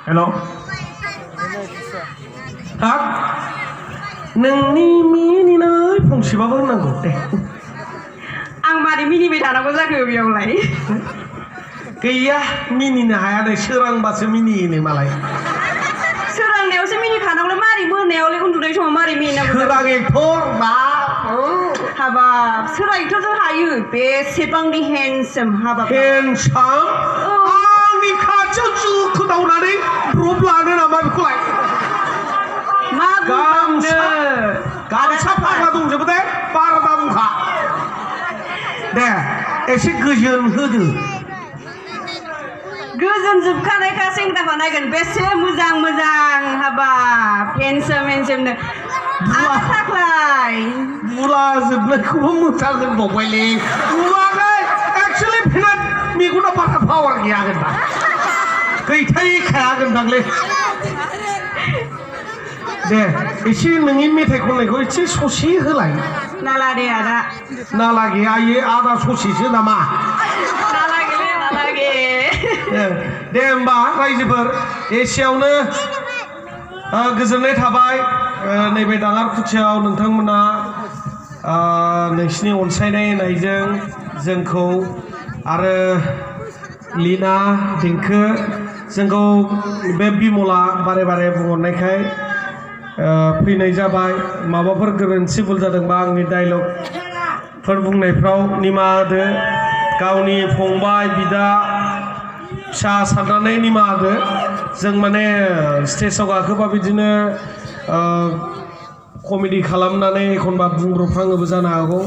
हेल' हाब नोंनि मिनिनाय फंसेबाबो होननांगौ दे आं मारै मिनिबाय थानांगौ जाखो बेयावलाय गैया मिनिनो हाया नै सोरांबासो मिनियोनो मालाय सोरांनायावसो मिनिखानांगौलाय मारै मोनायावलाय उन्दुनाय समाव मारै मिनिनांगौ सोरां एक्टर बा हाबाब सोरां एक्टरजों हायो बेसेबांदि हेन्डसाम हाबाब हेन्डसाम आंनि खाथियाव जुखौ दावनानै द्रप लानो नामा बेखौलाय मा गामनो गामसा फाग्ला दंजोबो दे बारा दा बुंखा दे एसे गोजोन होदो गोजोन जोबखानायखा सेंग्राफ्रा नायगोन बेसे मोजां मोजां हाबाब हेन्डसाम हेन्डसामनो आथाख्लाय बुला जोबनायखौबो मोजां होनबावबायलै बुलाखै एक्सुवेलि बेना मेगना बारा पावार गैया होनबा गैथायखाया होनदांलै दे एसे नोंनि मेथाइ खननायखौ एसे ससे होलाय नाला दे आदा नाला गैया इयो आदा ससेसो नामा दे होमबा रायजोफोर एसेयावनो गोजोननाय थाबाय नैबे दाङारकुथियाव नोंथांमोना नोंसिनि अनसायनाय होनायजों जोंखौ आरो लीना देंखो जोंखौ बे बिमला बारे बारे बुंहरनायखाय फैनाय जाबाय माबाफोर गोरोन्थि भुल जादोंबा आंनि डायलगफोर बुंनायफ्राव निमाहा होदो गावनि फंबाय बिदा फिसा साननानै निमाहा होदो जों माने स्टेजाव गाखोबा बिदिनो कमेडि खालामनानै एखनबा बुंब्रबफ्राङोबो जानो हागौ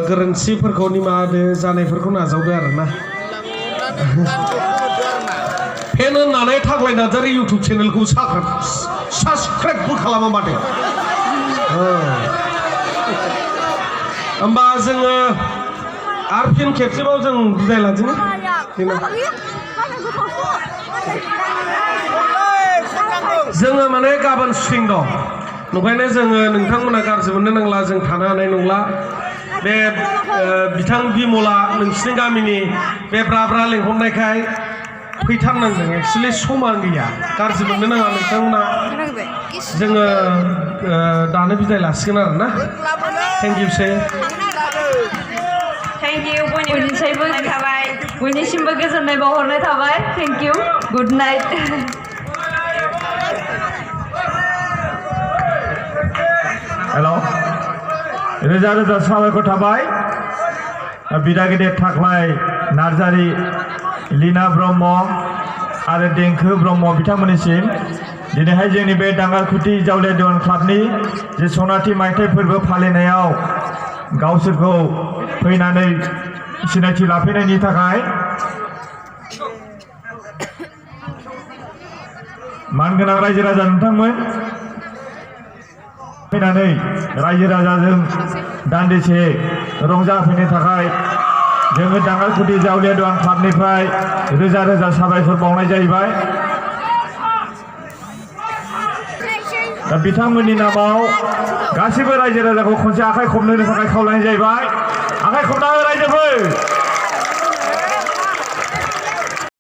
गोरोन्थिफोरखौ निमाहा होदो जानायफोरखौ नाजावदो आरोना फेन होननानै थाग्लाय नार्जारि इउटुब चेनेलखौ साबसक्राइबबो खालामा माथो होमबा जोङो आरो फिन खेबसेबाव जों बिदाय लादिनि जोङो माने गाबोन शुटिं दं ओंखायनो जोङो नोंथांमोना गाज्रि मोननो नांला जों थानो हानाय नंला बे बिथां बिमला नोंसिनि गामिनि बे ब्रा लेंहरनायखाय फैथारनांदों एक्सुवेलि समा गैया गाज्रि मोननो नाङा नोंथांमोना जोङो दानो बिदाय लासिगोन आरोना थेंक इउ सै थेंक इउ बयनिसिमबो थाबाय बयनिसिमबो गोजोननाय बावहरनाय थाबाय थेंक इउ गुड नाइट हेल' रोजा रोजा साबायखर थाबाय बिदा गेदेर थाख्लाय नार्जारि लीना ब्रह्म आरो देंखो ब्रह्म बिथांमोननिसिम दिनैहाय जोंनि बे दाङारकुथि जावलिया देवान क्लाबनि जे सनाथि मायथाइ फोरबो फालिनायाव गावसोरखौ फैनानै सिनायथि लाफैनायनि थाखाय मानगोनां रायजो राजा नोंथांमोन फैनानै रायजो राजाजों दान्दिसे रंजाफैनो थाखाय जोङो दाङारकुथि जावलिया देवान क्लाबनिफ्राय रोजा रोजा साबायखर बावनाय जाहैबाय दा बिथांमोननि नामाव गासैबो रायजो राजाखौ खनसे आखाइ खबनो थाखाय खावलायनाय जाहैबाय आखाइ खबना हो रायजोफोर